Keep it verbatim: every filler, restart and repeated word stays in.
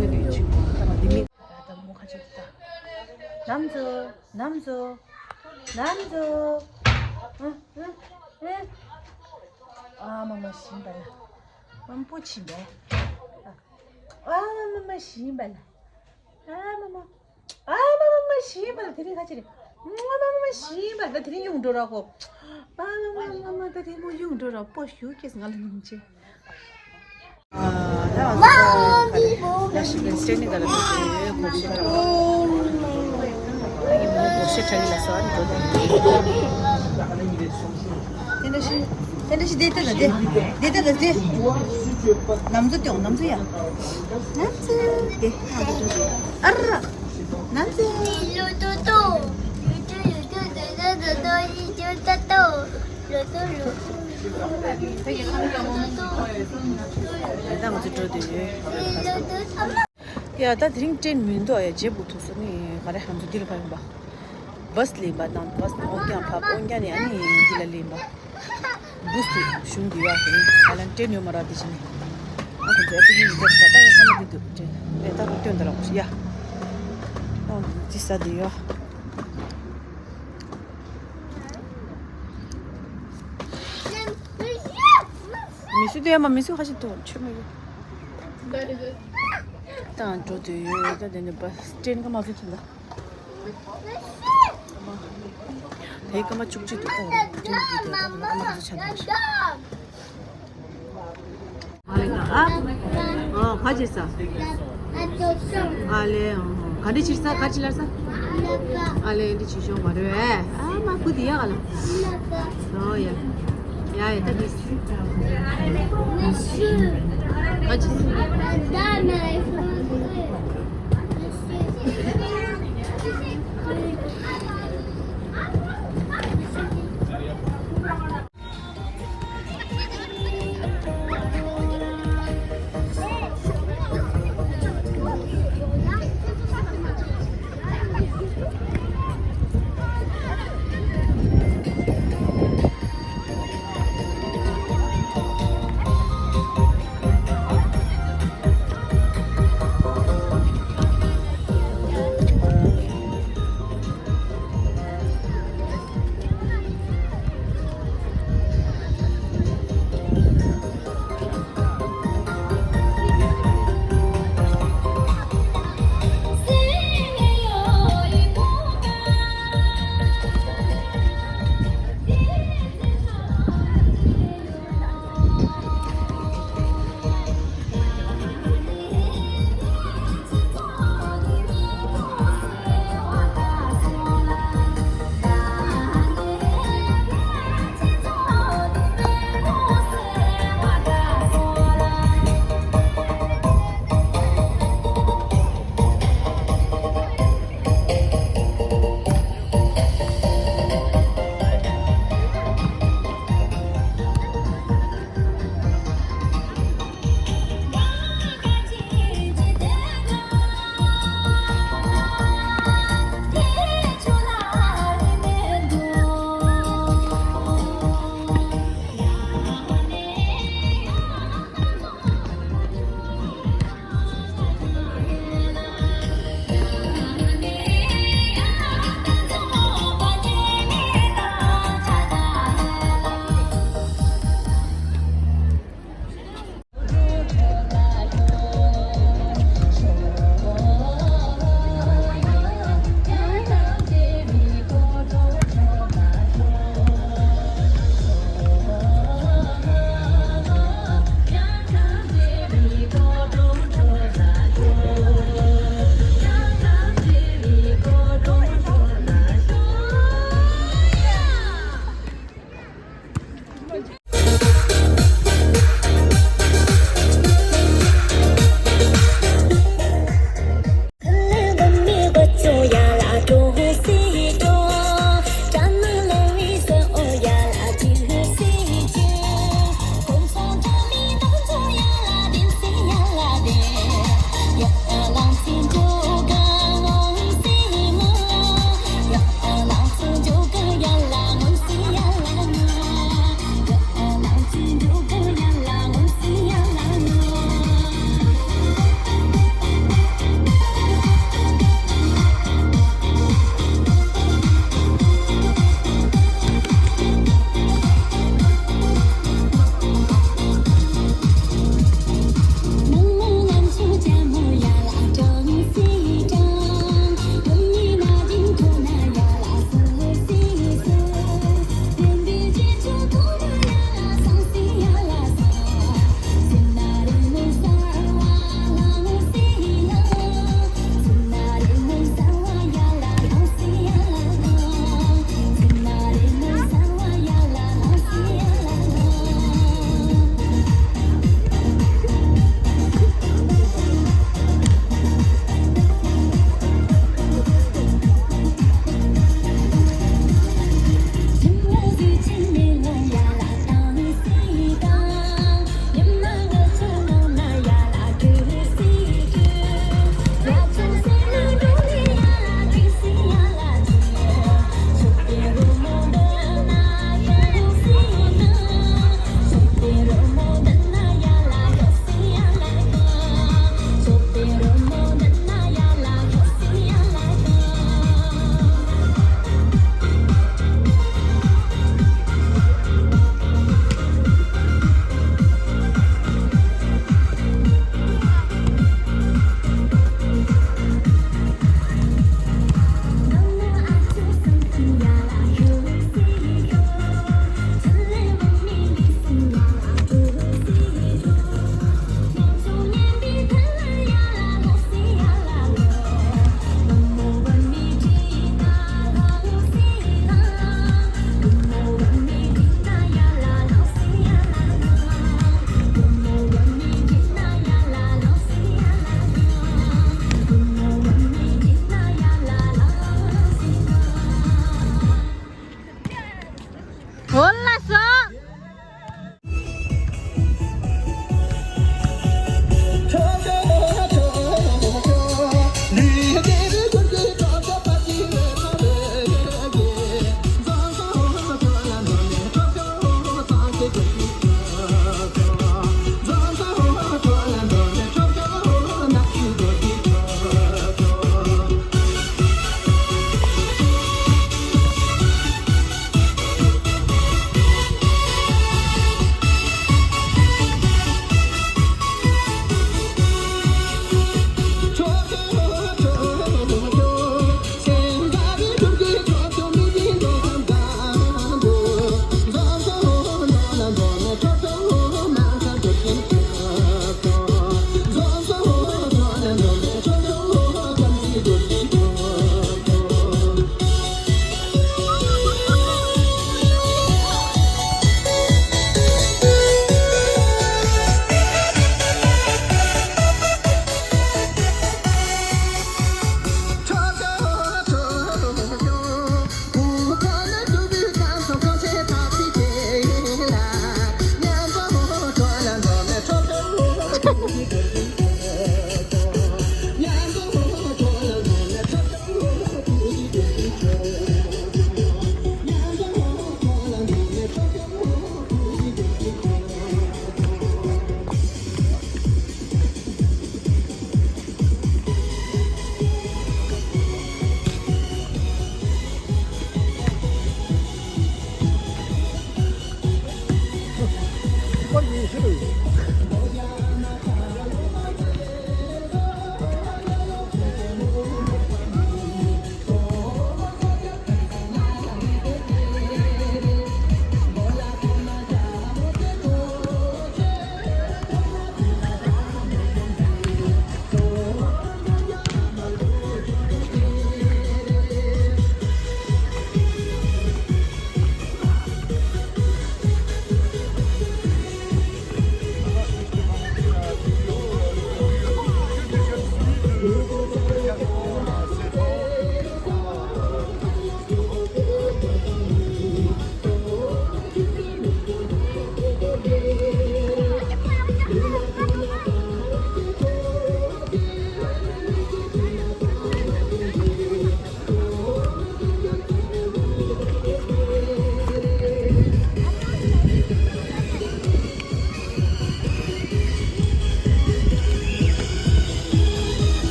ནི་ལས་ཆུ་ད་ལ་འདི་མི། ད་ད་མོ་ཁ་ཆུ་ད། ནམ་ཛོ། ནམ་ཛོ། ནམ་ཛོ། ཨ་ཨ་ཨ། ཨ་མ་མ་ཤི་བ་ལ། མམ་པོ་ཆི་བས། ཨ་མ་མ་ཤི་བ་ལ། ཨ་མ་མ། ཨ་མ་མ་མ་ཤི་བ་ལ་དེ་རིང་ཁ་ཆེ་རེད། ཨ་མ་མ་མ་ཤི་བ་ལ་དེ་རིང་ཡོང་འགྲོ་ར་གོ། ཨ་མ་མ་མ་མ་ད་དེ་མོ་ཡོང་འགྲོ་ར་པོ་ཞུ་ཀེས་ང་ལ་ཉིན་ཆེ། ཨ་ད་ང་ཚོ་ད་ག་རེ་ལ་ཞིག་ལ་སེ་ནི་ག་ལ་འགྲོ་དེ་སྒོར་གཞས་འཁྲབ། ཨ་ཡིན་མོ་སྒོར་གཞས་འཁྲབ་ཡིན་ལ་སོ་ཨ་ནི་འགྲོ་དེ། དེ་འདྲ་ཞིག་དེ་འདྲ་ཞིག་དེ་ལྟ་ལ་དེ་དེ་ལྟ་ལ་དེ། ནམ་ཛོ་ཏེ་ཡོང་ནམ་ཛོ་ཡ། ནམ་ཛོ་དེ་ཨ་ར། ནམ་ཛོ། ད་ང་ཚོ་འགྲོ་དུས་ཡོད། ཡ་ད་དེ་རིང་ཏྲེན་མི་འདུག་ཡ་རྗེས་བུ་ཐུག་སོང་ནི་ག་རེ་ཧམ་ཚོ་འདི་ལ་ཕ་ཡིན་པ། བཱས་ལེན་པ་དང་བཱས་ནང་ཨོ་རྒྱང་ཕབ་ཨོ་རྒྱང་ནས་ཨ་ནི་འདི་ལ་ལེན་པ། འབུ་སུ་གཞུང་འདི་ཡོད་ཨ་དེ་རིང་ད་ལན་ཏྲེན་ཡོད་མ་ར་དེ་བཞིན་ནི། ཨ་ཁོ་ཚོ་ཨ་ཕི་ཉིན་འདི་ད་ཡ་ས་མ་འདི་འདུག་ཏྲེན་ཨེ་ད་ཁོ་སྟོན་ད་ར་ཁོ་ཡ། ཨོ་འདི་ས་འདི་ཡོད། མི་སུ་དེ་ཡ་མ་མི་སུ་ཁ་ཤས་དེ་ཆོད་མ་ཡོད། ད་འགྲོ་དུས་ཡོད་ད་དེ་ནས་བཱས་ཏྲེན་སྐར་མ་ཚོ་ཐོན་ད། དེ་སྐར་མ་བཅུ་གཅིག་འདུག་ད་ཏྲེན་གྱི་དེ་ད་སྐར་མ་ཚོ་ཆ་ན་ཤི། ཨ་ལེ་ཨ། ཨ་ག་ཅི་ས། ཨ་ལེ་ཨ་ག་འདྲ་ཅི་ས་ག་ཅི་ལ་ས། ཨ་ལེ་འདི་ཅི་ཤོང་མ་རེད་ཨ་མ་ཁུ་དི་ཡ་ག་ལ། ཨོ་ཡ། ཡ་ཡ་ད་འདི། ག་ཅི་ས།